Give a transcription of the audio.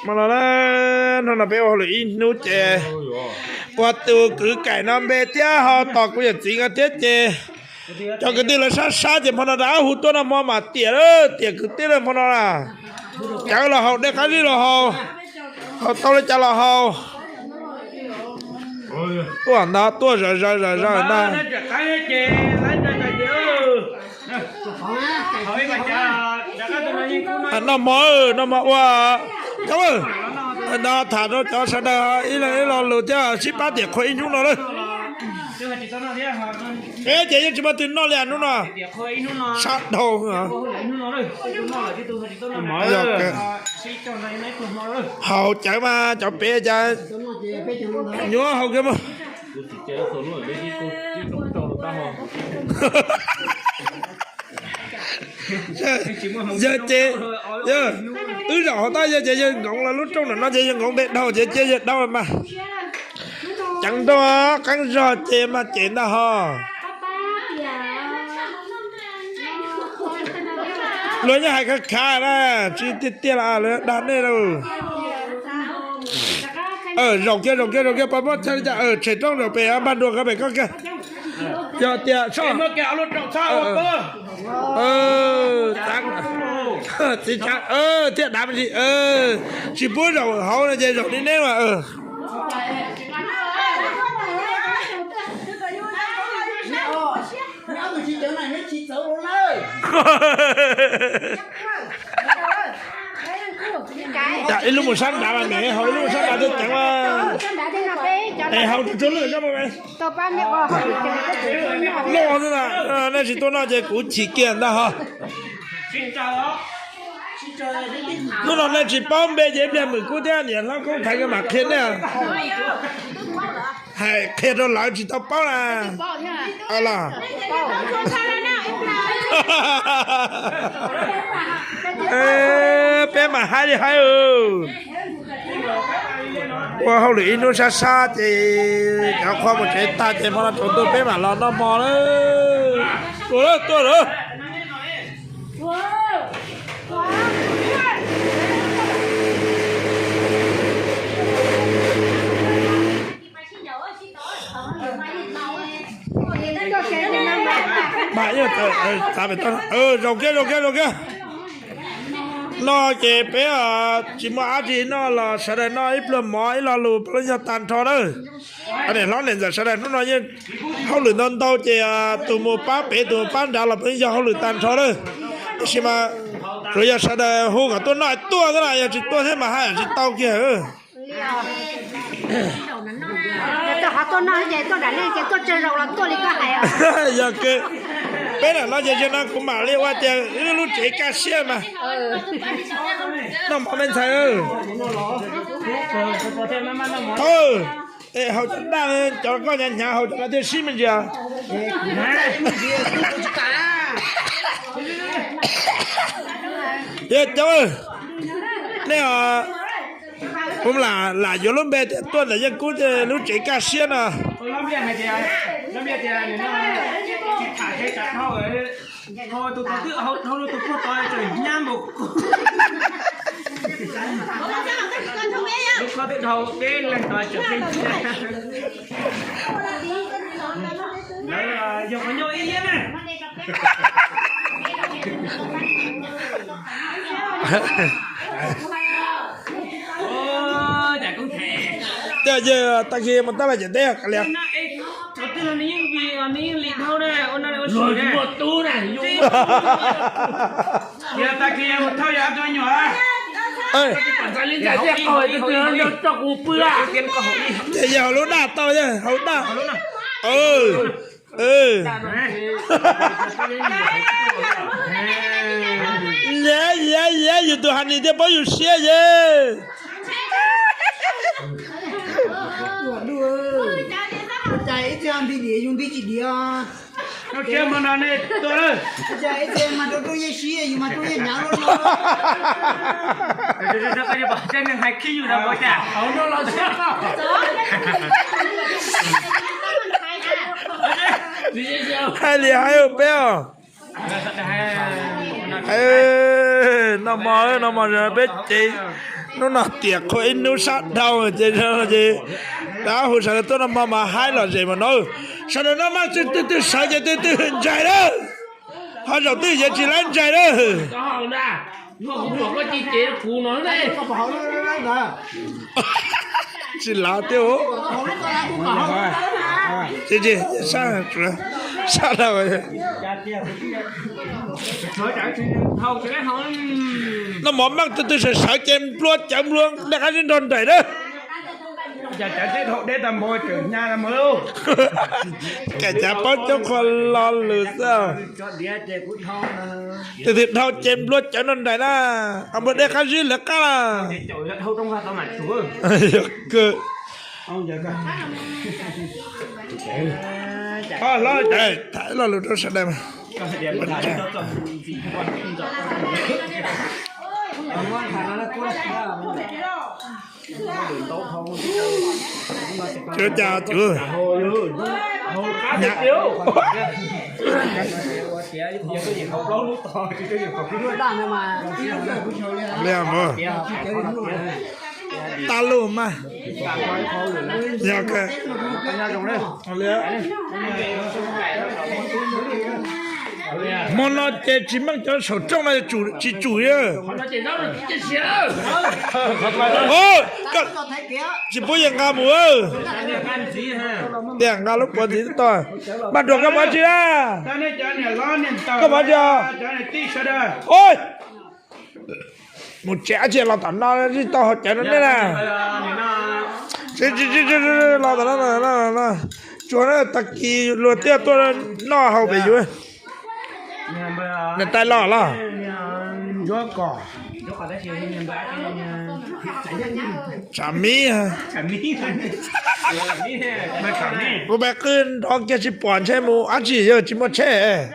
Hmo no na, hnub no peb ua hauj lwm ib hnub ces ua tus kwv kaim no npe thiab ho tos kuv yawm txiv no thiab ces cov kwv tij lawv sab sab ces hmo no rov hu tuaj noj hmo mas tiam lawm, tiam kwv tij lawm hmo no na. Cawv los haus, dej qab zib los haus, haus tau li cas los haus. Tuaj ntag, tuaj zawv zawv zawv zawv ntag. Noj hmo, noj hmo ua, cov, no tham rau cov sawv daws ib leeg ib lo lus thiab sib pab tiam qhua ib hnub no lawm. Ces yeej tsis muaj twg noj li hnub no. Sab dhau. Haus cawv mas cov pem cas nyuaj haus kiag mas. Yawg ces, yawg, wb zaum hauv tab yawg ces yawg nkoov los lub rooj no ces yawg nkoov nte dhau ces cia yawg dhau mas. Ceev nrog qeeb zog ces mas ces ntag ho. Luag yeej hais khav khav na, tsis tiag tiag los luag dag nej lauj. Zaum kiag, zaum kiag, zaum kiag, pos muab chaw li cas, tshem rooj zaum pem npaj dua qhov pem koj kiag. Yog tias txiv tsa thiaj dav me ntsis, tsis pub zaum hauv no ces zaum li neb mas. Ib lub mus sab nrad mas me, haus ib lub mus sab nrad thiaj ceev mas. Es haus rau lwj loj xwb na, nej tsis tuaj noj ces kuv chim kiag ntag ho. Hnub no nej tsis paub npe ces ib pliag Mws Kub thiab niam hlob Koob Thaiv nkawd mam qhia nej. Hais qhia rau lawv tsis tau paub na. Peb mam haib li haib. Ua hauj lwm ib hnub sab sab ces cov qhua mus tsev tag ces hmo no tsaus ntuj peb mam los noj hmo lawm. Tuaj lawm, tuaj lawm. Zaum kiag, zaum kiag, zaum kiag. No ces peb tsis muaj dab tsi noj los sawv daws noj ib pluag mov ib lo lus peb los yog tag nrho na. Niam hlob niam ntxawm sawv daws hnub no yeej hauj lwm ntau ntau ces tus mus pab pem tus mus pab nrad los peb yog hauj lwm tag nrho na. Tab sis mas tsuas yog sawv daws hu kom tuaj noj tuaj xwb na, yog tsis tuaj thiab mas haj yam tsis tau kiag. Yog peb lam no ces zaum no kuv mam li ua tias wb lub tsev kaj siab mas. Noj mov me ntxhais. Thaub, es haus cov daj, cov koj nyav nyav haus cov no thiaj sib me ntsis. Yog cov, nej, kuv lam yuav lub npe tias tuaj ntawm Yeej Kub lub tsev kaj siab no. Yog tag kis mus tab laj cam teb kav liam. Ces yog haus lub daj tau, yog haus lub daj. Liab liab liab, yus tus Has Nis thiaj paub yus siab yej. Hais li hais peb os. Noj mov, noj mov peb ces Hnub no tiam qhua ib hnub sab dhau ces, ces dab hu sawv daws tuaj noj mov mas haib lom zem mas no. Sawv daws noj mov twg twg sawv ces twg twg ntsais lawm. Ho zaum twg yeej tsis laib ntsais lawm. Tsis lav thiab. Ces, ces sab, sab dhau. Noj mov meej twg twg sawv sawv ces nplua cawv nplua dej qab zib nrog nraim na. Kav cav paub coob qhua lo lus xwb. Tus twg dhau ces nplua cawv nrog nraim na, nplua dej qab zib lawv qab. Tham lo lus rau sawv daws mas. Cov cas cov, tas lus mas. Yog, hmo no ces tsis meej cov saum rooj no tsis tsum. Tsis pub yeej nqa mus. Tias nqa lub puav ntxiv toj. Mas Duas, koj mus tsi na? Koj mus tsi? Mus tsev dab tsi los tom no, tsis tau haus cawv no nej na. Los tom no, tsuas tag kis luag thiaj tuaj noj haus pem yus. Niam tais los los. Tsam mib. Kuv pais qw nrov kiag tsis pom ntshe mus dab tsi, yog tsis muaj tsheb.